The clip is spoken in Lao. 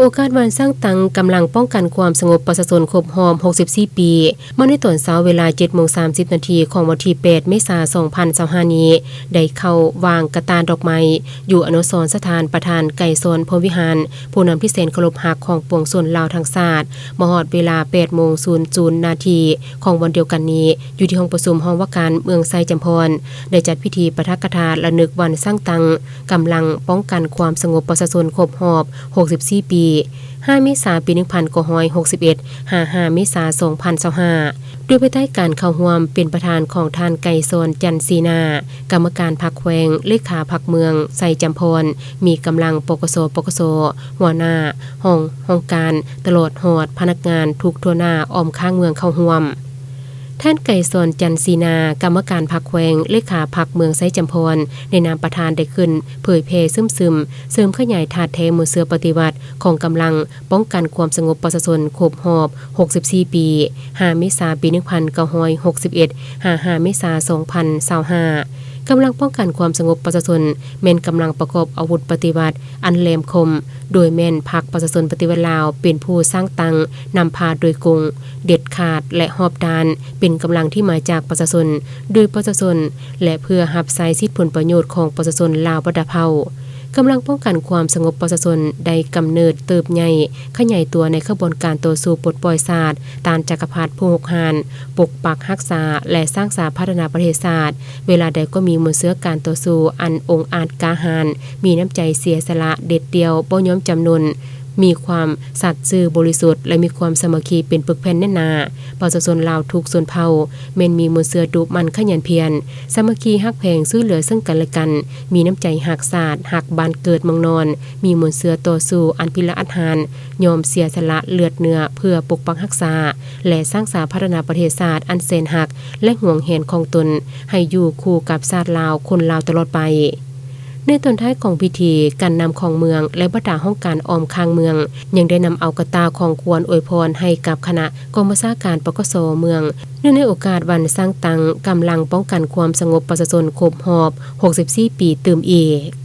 ໂອກາດວັນສ້າງຕັ້ງກຳລັງປ້ອງກັນຄວາມສະຫງົບປະຊາຊົນຄົບຮອບຫົກສິບສີ່ປີ ມາໃນຕອນເຊົ້າເວລາເຈັດໂມງສາມສິບນາທີຂອງວັນທີແປດເມສາສອງພັນຊາວຫ້ານີ້ ໄດ້ເຂົ້າວາງກະຕ່າດອກໄມ້ຢູ່ອະນຸສອນສະຖານປະທານໄກສອນ ພົມວິຫານ ຜູ້ນຳທີ່ແສນເຄົາລົບຮັກຂອງປວງຊົນລາວທັງຊາດ. ມາຮອດເວລາແປດໂມງສູນນາທີຂອງວັນດຽວກັນນີ້ ຢູ່ທີ່ຫ້ອງປະຊຸມຫ້ອງວ່າການເມືອງໄຊຈຳພອນ ໄດ້ຈັດພິທີປາຖະກະຖາລະນຶກວັນສ້າງຕັ້ງ ກຳລັງປ້ອງກັນຄວາມສະຫງົບປະຊາຊົນຄົບຮອບຫົກສິບສີ່ປີ ຫ້າເມສາປີໜຶ່ງພັນເກົ້າຮ້ອຍຫົກສິບເອັດ ຫາ ຫ້າເມສາສອງພັນຊາວຫ້າ ໂດຍພາຍໃຕ້ການເຂົ້າຮ່ວມເປັນປະທານຂອງທ່ານ ໄກສອນ ຈັນສີນາ ກຳມະການພັກແຂວງ, ເລຂາພັກເມືອງໄຊຈຳພອນ, ມີກຳລັງ ປກສ, ປກສ, ຫົວໜ້າຫ້ອງ, ຫ້ອງການ, ຕະຫຼອດຮອດພະນັກງານທຸກທົ່ວໜ້າອ້ອມຂ້າງເມືອງເຂົ້າຮ່ວມ. ທ່ານ ໄກສອນ ຈັນສີນາ ກຳມະການພັກແຂວງ, ເລຂາພັກເມືອງໄຊຈຳພອນ ໃນນາມປະທານໄດ້ຂຶ້ນເຜີຍແຜ່ຊຶມຊຶມ ເສີມຂະຫຍາຍທາດແທ້ມູນເຊື້ອປະຕິວັດຂອງກຳລັງປ້ອງກັນຄວາມສະຫງົບປະຊາຊົນຄົບຮອບຫົກສິບສີ່ປີ ຫ້າເມສາປີໜຶ່ງພັນເກົ້າຮ້ອຍຫົກສິບເອັດ ຫາ ຫ້າເມສາສອງພັນຊາວຫ້າ ກຳລັງປ້ອງກັນຄວາມສະຫງົບປະຊາຊົນ ແມ່ນກຳລັງປະກອບອາວຸດປະຕິວັດອັນແຫຼມຄົມ ໂດຍແມ່ນພັກປະຊາຊົນປະຕິວັດລາວເປັນຜູ້ສ້າງຕັ້ງ, ນຳພາໂດຍກົງ, ເດັດຂາດ ແລະ ຮອບດ້ານ, ເປັນກຳລັງທີ່ມາຈາກປະຊາຊົນ, ໂດຍປະຊາຊົນ ແລະ ເພື່ອຮັບໃຊ້ສິດຜົນປະໂຫຍດຂອງປະຊາຊົນລາວບັນດາເຜົ່າ. ກຳລັງປ້ອງກັນຄວາມສະຫງົບປະຊາຊົນໄດ້ກຳເນີດເຕີບໃຫຍ່ ຂະຫຍາຍຕົວໃນຂະບວນການຕໍ່ສູ້ປົດປ່ອຍຊາດ ຕ້ານຈັກກະພັດຜູ້ຮຸກຮານ, ປົກປັກຮັກສາ ແລະ ສ້າງສາພັດທະນາປະເທດຊາດ. ເວລາໃດກໍມີມູນເຊື້ອການຕໍ່ສູ້ອັນອົງອາດກ້າຫານ, ມີນ້ຳໃຈເສຍສະຫຼະເດັດດ່ຽວ, ບໍ່ຍອມຈຳນົນ, ມີຄວາມສັດຊື່ບໍລິສຸດ ແລະ ມີຄວາມສາມັກຄີເປັນປຶກແຜ່ນແໜ້ນໜາ. ປະຊາຊົນລາວທຸກຊົນເຜົ່າ ແມ່ນມີມູນເຊື້ອດຸໝັ່ນຂະຫຍັນພຽນ, ສາມັກຄີຮັກແພງຊ່ວຍເຫຼືອເຊິ່ງກັນແລະກັນ, ມີນ້ຳໃຈຮັກຊາດ, ຮັກບ້ານເກີດເມືອງນອນ, ມີມູນເຊື້ອຕໍ່ສູ້ອັນພິລະອັດຫານ, ຍອມເສຍສະຫຼະເລືອດເນື້ອເພື່ອປົກປັກຮັກສາ ແລະ ສ້າງສາພັດທະນາປະເທດຊາດອັນແສນຮັກ ແລະ ຫວງແຫນຂອງຕົນ ໃຫ້ຢູ່ຄູ່ກັບຊາດລາວຄົນລາວຕະຫຼອດໄປ. ໃນຕອນທ້າຍຂອງພິທີ, ການນຳຂອງເມືອງ ແລະ ບັນດາຫ້ອງການອ້ອມຂ້າງເມືອງ ຍັງໄດ້ນຳເອົາກະຕ່າຂອງຂວັນອວຍພອນໃຫ້ກັບຄະນະກອງບັນຊາການ ປກສ ເມືອງ ເນື່ອງໃນໂອກາດວັນສ້າງຕັ້ງກຳລັງປ້ອງກັນຄວາມສະຫງົບປະຊາຊົນຄົບຮອບຫົກສິບສີ່ປີຕື່ມອີກ.